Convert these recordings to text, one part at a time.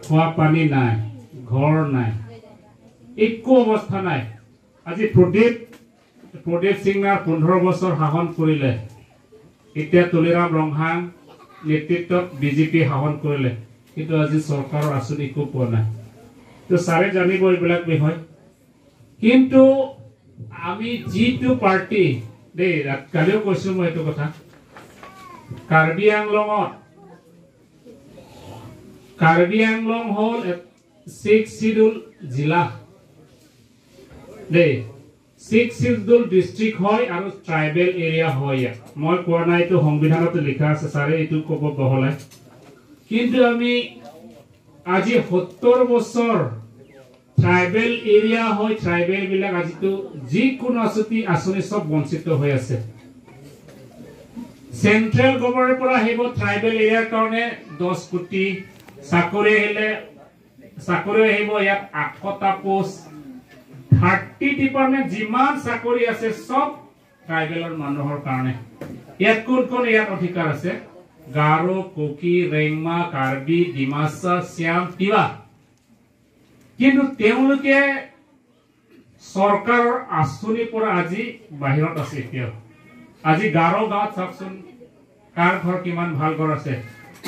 খোৱা পানী নাই, ঘৰ নাই, একো অৱস্থা নাই। আজি প্ৰদীপ প্ৰদীপ সিংনাৰ 15 বছৰ শাসন কৰিলে, এতিয়া তুলিৰাম ৰংহাং নেতৃত্বত বিজেপি শাসন কৰিলে, কিন্তু আজি চৰকাৰৰ আঁচনি একো পোৱা নাই। তো ছাৰে জানিব এইবিলাক বিষয়। কিন্তু আমি যিটো পাৰ্টি দেই, কালিও কৈছো মই এইটো কথা, কাৰ্বি আংলঙত, কাৰ্বি আংলং হ'ল ছিক্স চিডিউল জিলা দেই, ছিক্স চিডিউল ডিষ্ট্ৰিক্ট হয় আৰু ট্ৰাইবেল এৰিয়া হয়। ইয়াত মই কোৱা নাই, এইটো সংবিধানতে লিখা আছে, ছাৰে এইটো ক'ব বহলাই। কিন্তু আমি আজি 70 বছৰ ট্ৰাইবেল এৰিয়া হয়, ট্ৰাইবেল বিলাক আজিতো যিকোনো আঁচনি চব বঞ্চিত হৈ আছে। চেন্ট্ৰেল গভৰ্ণমেণ্টৰ পৰা আহিব ট্ৰাইবেল এৰিয়াৰ কাৰণে 10 কোটি, চাকৰি আহিলে চাকৰি আহিব ইয়াত 800টা পোষ্ট, 30 ডিপাৰ্টমেণ্ট যিমান চাকৰি আছে চব ট্ৰাইবেলৰ মানুহৰ কাৰণে। ইয়াত কোন কোন ইয়াত অধিকাৰ আছে? গাৰো, কুকি, ৰেংমা, কাৰ্বি, ডিমাচা, শ্যাম, তিৱা। কিন্তু তেওঁলোকে চৰকাৰৰ আঁচনিৰ পৰা আজি বাহিৰত আছে এতিয়াও। আজি গাৰো গাঁৱত চাওকচোন কাৰ ঘৰ কিমান ভাল ঘৰ আছে।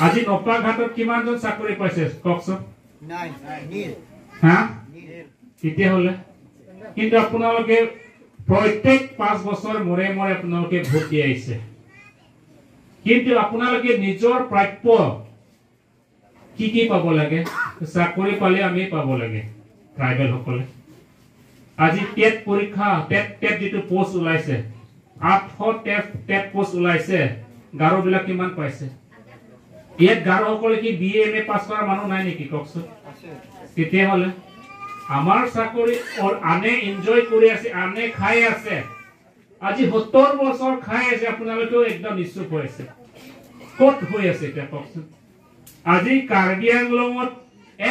আজি নপাঘাটত কিমানজন চাকৰি পাইছে কওকচোন? হা, তেতিয়াহ'লে কিন্তু আপোনালোকে প্ৰত্যেক 5 বছৰ মূৰে মূৰে আপোনালোকে ভোট দি আহিছে, কিন্তু আপোনালোকে নিজৰ প্ৰাপ্য কি কি পাব লাগে, চাকৰি পালে আমি পাব লাগে ট্ৰাইবেল সকলে। আজি টেট পৰীক্ষা, টেট টেট যিটো পোষ্ট ওলাইছে, 800 টেট টেট পোষ্ট ওলাইছে, গাৰো বিলাক কিমান পাইছে? ইয়াত গাৰোসকলে কি বি এ এম এ পাছ কৰা মানুহ নাই নেকি কওকচোন? তেতিয়াহ'লে আমাৰ চাকৰি আনে এনজয় কৰি আছে, আনে খাই আছে, আজি 70 বছৰ খাই আছে, আপোনালোকেও একদম নিশ্চুপ হৈ আছে। ক'ত হৈ আছে এতিয়া কওকচোন? আজি কাৰ্বি আংলঙত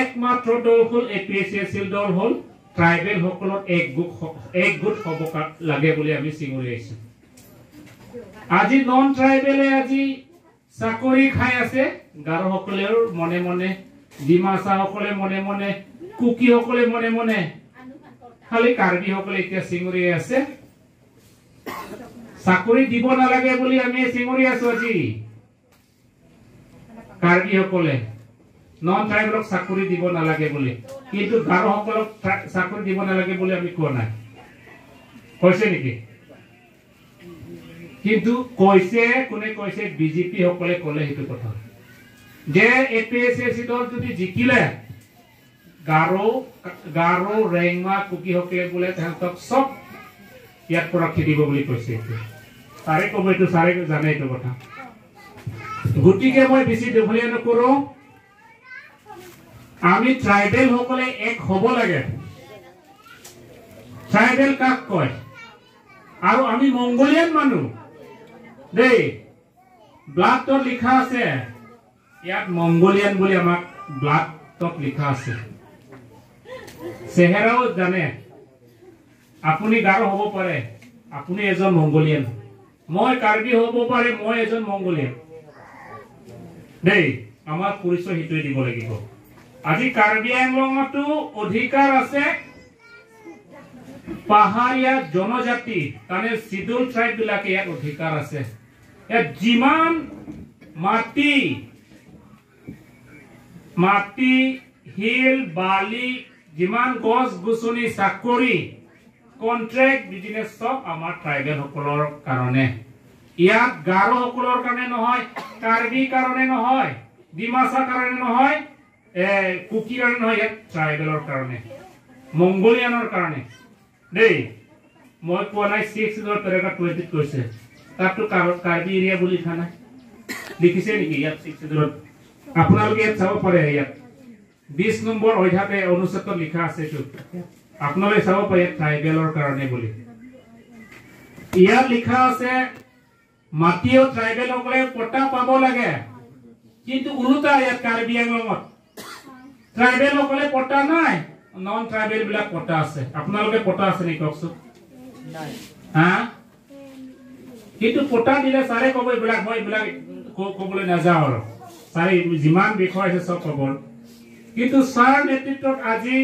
একমাত্ৰ দল হ'ল এ পি এছ চি দল হ'ল ট্ৰাইবেল সকলৰ একগোট হ'ব লাগে বুলি আমি চিঙৰি আহিছো। আজি নন ট্ৰাইবেলে আজি চাকৰি খাই আছে, গাৰোসকলেও মনে মনে, ডিমাচাসকলে মনে মনে, কুকিসকলে মনে মনে, খালি কাৰ্বিসকলে এতিয়া চিঙৰি আছে। চাকৰি দিব নালাগে বুলি আমি চিঙৰি আছো। আজি কাৰ্বিসকলে নন ট্ৰাইবেলক চাকৰি দিব নালাগে বুলি, কিন্তু গাৰোসকলক চাকৰি দিব নালাগে বুলি আমি কোৱা নাই। কৈছে নেকি? কিন্তু কৈছে কোনে? কৈছে বিজেপি সকলে ক'লে সেইটো কথা যে এ পি এছ চি দল যদি জিকিলে গাৰো গাৰো ৰেংমা কুকিসকলে বোলে তেহেঁতক চব ইয়াত পৰা খেদিব বুলি কৈছে। ছাৰে ক'ব এইটো, ছাৰে জানে এইটো কথা। গতিকে মই বেছি দীঘলীয়া নকৰো। আমি ট্ৰাইবেল সকলে এক হ'ব লাগে। ট্ৰাইবেল কাক কয়? আৰু আমি মংগোলিয়ান মানুহ দেই, ব্লাডত লিখা আছে ইয়াত মংগোলিয়ান বুলি, আমাক ব্লাডত লিখা আছে। চেহেৰাও জানে, আপুনি গাৰো হ'ব পাৰে, আপুনি এজন মংগোলিয়ান, মই কাৰ্বি হ'ব পাৰে, মই এজন মংগোলিয়ান দেই। আমাৰ পৰিচয় সেইটোৱে দিব লাগিব। আজি কাৰ্বি আংলঙতো অধিকাৰ আছে পাহাৰীয়া জনজাতি, তাৰমানে চিডুল ট্ৰাইব বিলাকে ইয়াত অধিকাৰ আছে। ইয়াত যিমান মাটি মাটি শিল বালি যিমান গছ গছনি চাকৰি কন্ট্ৰেক্ট বিজনেছ চব আমাৰ ট্ৰাইবেল সকলৰ কাৰণে। ইয়াত গাৰোসকলৰ কাৰণে নহয়, কাৰ্বি কাৰণে নহয়, ডিমাচা কাৰণে নহয়, কুকি কাৰণে নহয়, ইয়াত ট্ৰাইবেলৰ কাৰণে, মংগোলিয়ানৰ কাৰণে দেই। মই কোৱা নাই, ছিক্স পেৰাগ্ৰাফ 20ত কৈছে, তাততো কাৰ্বি এৰিয়া বুলি লিখা নাই, লিখিছে নেকি ইয়াত ছিক্স চিডিউলত? আপোনালোকে ইয়াত চাব পাৰে, ইয়াত 20 নম্বৰ অধ্যায়তে অনুচ্ছেদত লিখা আছে এইটো, আপোনালোকে চাব পাৰে ট্ৰাইবেলৰ কাৰণে বুলি। ইয়াত লিখা আছে মাটিও ট্ৰাইবেলসকলে পট্টা পাব লাগে, কিন্তু ওলোটা ইয়াত কাৰ্বি আংলঙত ট্ৰাইবেলসকলে পট্টা নাই, নন ট্ৰাইবেল বিলাক পট্টা আছে। আপোনালোকে পট্টা আছে নেকি কওকচোন? হা, কিন্তু পট্টা দিলে ছাৰে ক'ব এইবিলাক, মই এইবিলাক ক'বলৈ নাযাওঁ আৰু ছাৰে যিমান বিষয় আছে চব ক'ব। কিন্তু ছাৰ নেতৃত্বত আজি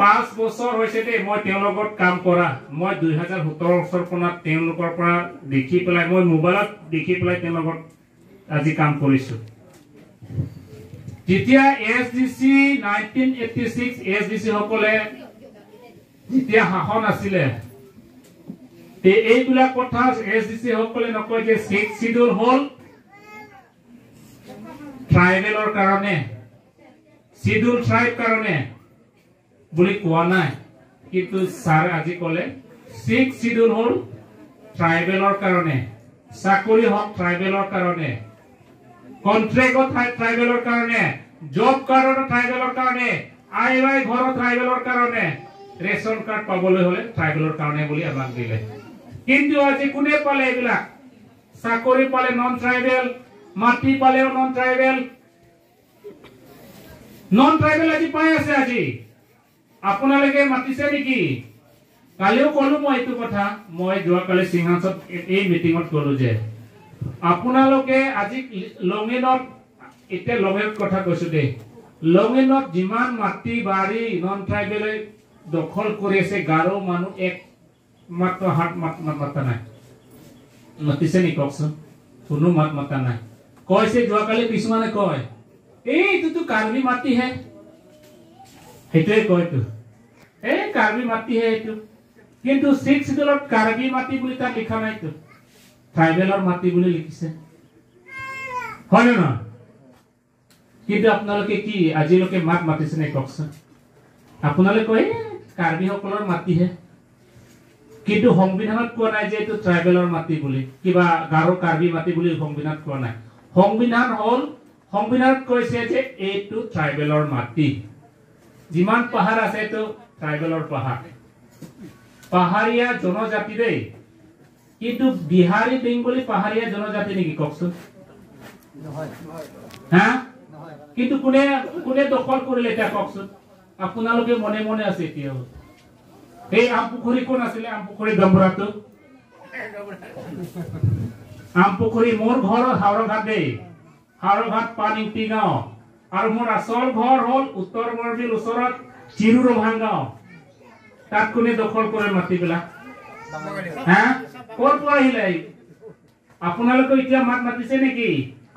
5 বছৰ হৈছে দেই মই তেওঁৰ লগত কাম কৰা। মই 2017 চনৰ পৰা তেওঁলোকৰ পৰা দেখি পেলাই, মই মোবাইলত দেখি পেলাই তেওঁৰ লগত আজি কাম কৰিছো। যেতিয়া S D C 1986 S D C সকলে যেতিয়া শাসন আছিলে, এইবিলাক কথা এছ ডি চি সকলে নকয় যে ছিক্স চিডিউল হ'ল ট্ৰাইবেলৰ কাৰণে, চিডিউল ট্ৰাইব কাৰণে বুলি কোৱা নাই। কিন্তু ছাৰ আজি ক'লে ছিক্স চিডিউল হ'ল ট্ৰাইবেলৰ কাৰণে, চাকৰি হওক ট্ৰাইবেলৰ কাৰণে, কন্ট্ৰেক্টত ট্ৰাইবেলৰ কাৰণে, জব কাৰ্ডৰ ট্ৰাইবেলৰ কাৰণে, I Y ঘৰৰ ট্ৰাইবেলৰ কাৰণে, ৰেচন কাৰ্ড পাবলৈ হ'লে ট্ৰাইবেলৰ কাৰণে বুলি আমাক দিলে। কিন্তু আজি কোনে পালে এইবিলাক? চাকৰি পালে নন ট্ৰাইবেল, মাটি পালেও নন ট্ৰাইবেল, নন ট্ৰাইবেল আজি পাই আছে। আজি আপোনালোকে মাতিছে নেকি? কালিও ক'লো মই এইটো কথা, মই যোৱাকালি সিংহাসনত এই মিটিঙত ক'লো যে আপোনালোকে আজি লঙিনত, এতিয়া লঙিনত কথা কৈছো দেই, লঙিনত যিমান মাটি বাৰী নন ট্ৰাইবেলে দখল কৰি আছে, গাৰো মানুহ এক মাত্ৰ হাত মাত মাতা নাই। মাতিছে নেকি কওকচোন? কোনো মাত মাতা নাই। কৈছে যোৱাকালি কিছুমানে কয় এইটোতো কাৰ্বি মাটিহে, সেইটোৱে কয়তো, এই কাৰ্বি মাটিহে এইটো। কিন্তু ছিক্স চিডিউলত কাৰ্বি মাটি বুলি তাত লিখা নাইতো, ট্ৰাইবেলৰ মাটি বুলি লিখিছে, হয় নে নহয়? কিন্তু আপোনালোকে কি আজিলৈকে মাত মাতিছে নে কওকচোন? আপোনালোকে কয় কাৰ্বিসকলৰ মাটিহে, কিন্তু সংবিধানত কোৱা নাই যে এইটো ট্ৰাইবেলৰ মাটি বুলি, কিবা গাৰো কাৰ্বি মাটি বুলি সংবিধানত কোৱা নাই। সংবিধান হ'ল, সংবিধানত কৈছে যে এইটো ট্ৰাইবেলৰ মাটি, যিমান পাহাৰ আছে এইটো ট্ৰাইবেলৰ পাহাৰ, পাহাৰীয়া জনজাতি দেই। কিন্তু বিহাৰী বেংগলী পাহাৰীয়া জনজাতি নেকি কওকচোন? হা? কিন্তু কোনে কোনে দখল কৰিলে এতিয়া কওকচোন? আপোনালোকে মনে মনে আছে এতিয়াও। এই আমপুখুৰী কোন আছিলে? আমপুখুৰী দম্বৰাটো, আমপুখুৰী মোৰ ঘৰ হাওৰঘাট দেই, হাওৰঘাট পানীংটি গাঁও, আৰু মোৰ আচল ঘৰ হ'ল উত্তৰ বৰবিল ওচৰত চিৰু ৰভাং গাঁও। তাত কোনে দখল কৰে মাটিবিলাক? হা? ক'ৰ পৰা আহিলে? আপোনালোকে এতিয়া মাত মাতিছে নেকি?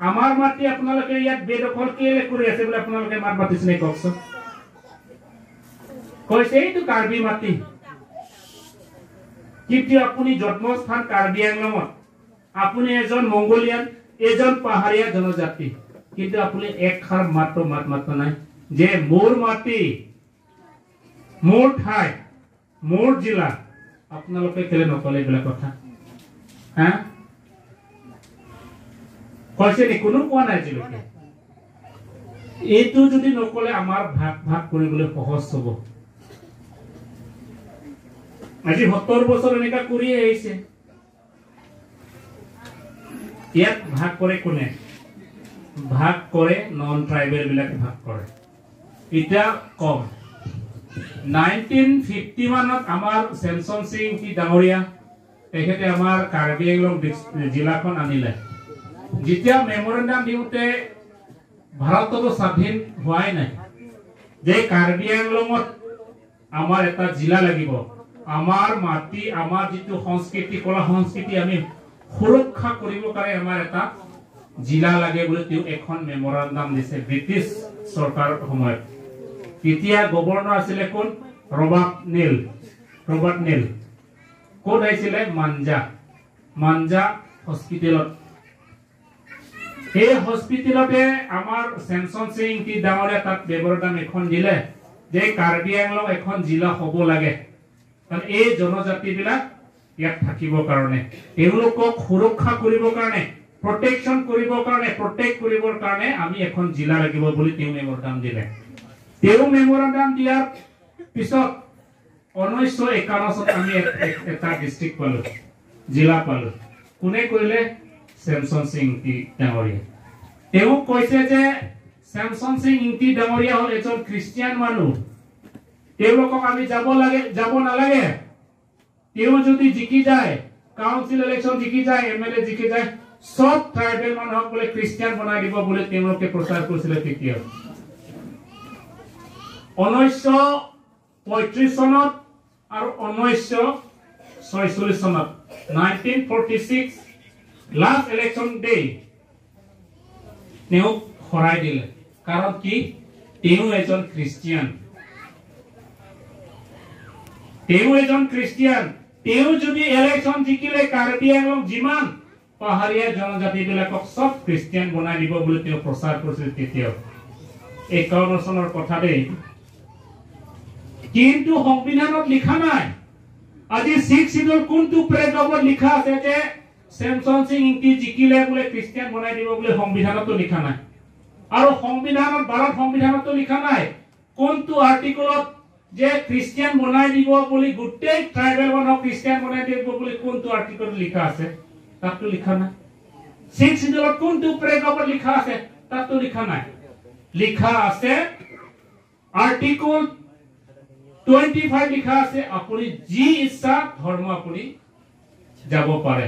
আমাৰ মাটি আপোনালোকে ইয়াত বেদখল কেলে কৰি আছে বুলি আপোনালোকে মাত মাতিছে নেকি কওকচোন? কৈছে এইটো কাৰ্বি মাটি। কিন্তু আপুনি জন্মস্থান কাৰ্বি আংলঙত, আপুনি এজন মংগোলিয়ান, এজন পাহাৰীয়া জনজাতি, কিন্তু আপুনি একষাৰ মাত্ৰ মাত মাতা নাই যে মোৰ মাটি, মোৰ ঠাই, মোৰ জিলা। আপোনালোকে কেলে নকলে এইবিলাক কথা? হা? কৈছে নি? কোনো কোৱা নাই আজিলৈকে। এইটো যদি নকলে আমাৰ ভাগ ভাগ কৰিবলৈ সহজ হ'ব। আজি 70 বছৰ এনেকা কৰিয়ে আহিছে। ইয়াত ভাগ কৰে কোনে? ভাগ কৰে নন ট্ৰাইবেল বিলাকে ভাগ কৰে। এতিয়া কম 1951ত আমাৰ চেমচন সিং কি ডাঙৰীয়া, তেখেতে আমাৰ কাৰ্বি আংলং জিলাখন আনিলে। যেতিয়া মেমৰেণ্ডাম দিওঁতে ভাৰততো স্বাধীন হোৱাই নাই, যে কাৰ্বি আংলঙত আমাৰ এটা জিলা লাগিব, আমাৰ মাটি, আমাৰ যিটো সংস্কৃতি, কলা সংস্কৃতি আমি সুৰক্ষা কৰিবৰ কাৰণে আমাৰ এটা জিলা লাগে বুলি তেওঁ এখন মেমৰেণ্ডাম দিছে ব্ৰিটিছ চৰকাৰৰ সময়ত। তেতিয়া গভৰ্ণৰ আছিলে কোন? ৰবাৰ্ট নীল। ৰবাৰ্ট নীল ক'ত আহিছিলে? মাঞ্জা, মাঞ্জা হস্পিটেলত। সেই হস্পিটেলতে আমাৰ চেমচন সিং কি ডাঙৰীয়া তাত মেমৰেণ্ডাম এখন দিলে যে কাৰ্বি আংলং এখন জিলা হ'ব লাগে, কাৰণ এই জনজাতিবিলাক ইয়াত থাকিবৰ কাৰণে, তেওঁলোকক সুৰক্ষা কৰিবৰ কাৰণে, প্ৰটেকশ্যন কৰিবৰ কাৰণে, প্ৰটেক্ট কৰিবৰ কাৰণে আমি এখন জিলা লাগিব বুলি তেওঁ মেমৰেণ্ডাম দিলে। তেওঁ মেমৰেণ্ডাম দিয়াৰ পিছত 1951 চনত আমি এটা ডিষ্ট্ৰিক্ট পালো, জিলা পালো। কোনে কৰিলে? চেমচন সিং ইংতি ডাঙৰীয়া। তেওঁ কৈছে যে চেমচন সিং ইংতি ডাঙৰীয়া হ'ল এজন খ্ৰীষ্টিয়ান মানুহ, তেওঁলোকক আমি যাব লাগে, যাব নালাগে। তেওঁ যদি জিকি যায়, কাউন্সিল ইলেকশ্যন জিকি যায়, এম এল এ জিকি যায়, চব ট্ৰাইবেল মানুহক বোলে খ্ৰীষ্টিয়ান বনাই দিব বুলি তেওঁলোকে প্ৰচাৰ কৰিছিলে। তেতিয়া 1935 চনত আৰু 1946 চনত, 1946 লাষ্ট ইলেকশ্যন ডে তেওঁক হৰাই দিলে। কাৰণ কি? তেওঁ এজন খ্ৰীষ্টিয়ান, তেওঁ এজন খ্ৰীষ্টিয়ান। তেওঁ যদি ইলেকশ্যন জিকিলে কাৰ্বি আংলং যিমান পাহাৰীয়া জনজাতিবিলাকক চব খ্ৰীষ্টিয়ান বনাই দিব বুলি তেওঁ প্ৰচাৰ কৰিছিল তেতিয়াও, 51 চনৰ কথা দেই। কিন্তু সংবিধানত লিখা নাই। আজি ছিক্স চিডুল কোনটো পেৰাগ্ৰাফত লিখা আছে যে চেমচন সিং ইংতি জিকিলে বোলে খ্ৰীষ্টিয়ান বনাই দিব বুলি? সংবিধানতো লিখা নাই, আৰু সংবিধানত, ভাৰত সংবিধানতো লিখা নাই কোনটো আৰ্টিকলত যে খ্ৰীষ্টিয়ান বনাই দিব বুলি, গোটেই ট্ৰাইবেল মানুহক খ্ৰীষ্টিয়ান বনাই দিব বুলি কোনটো আৰ্টিকলত লিখা আছে, তাততো লিখা নাই। ছিক্স চিডুলত কোনটো পেৰাগ্ৰাফত লিখা আছে, তাততো লিখা নাই। লিখা আছে আৰ্টিকল 25 লিখা আছে, আপুনি যি ইচ্ছা ধৰ্ম আপুনি যাব পাৰে।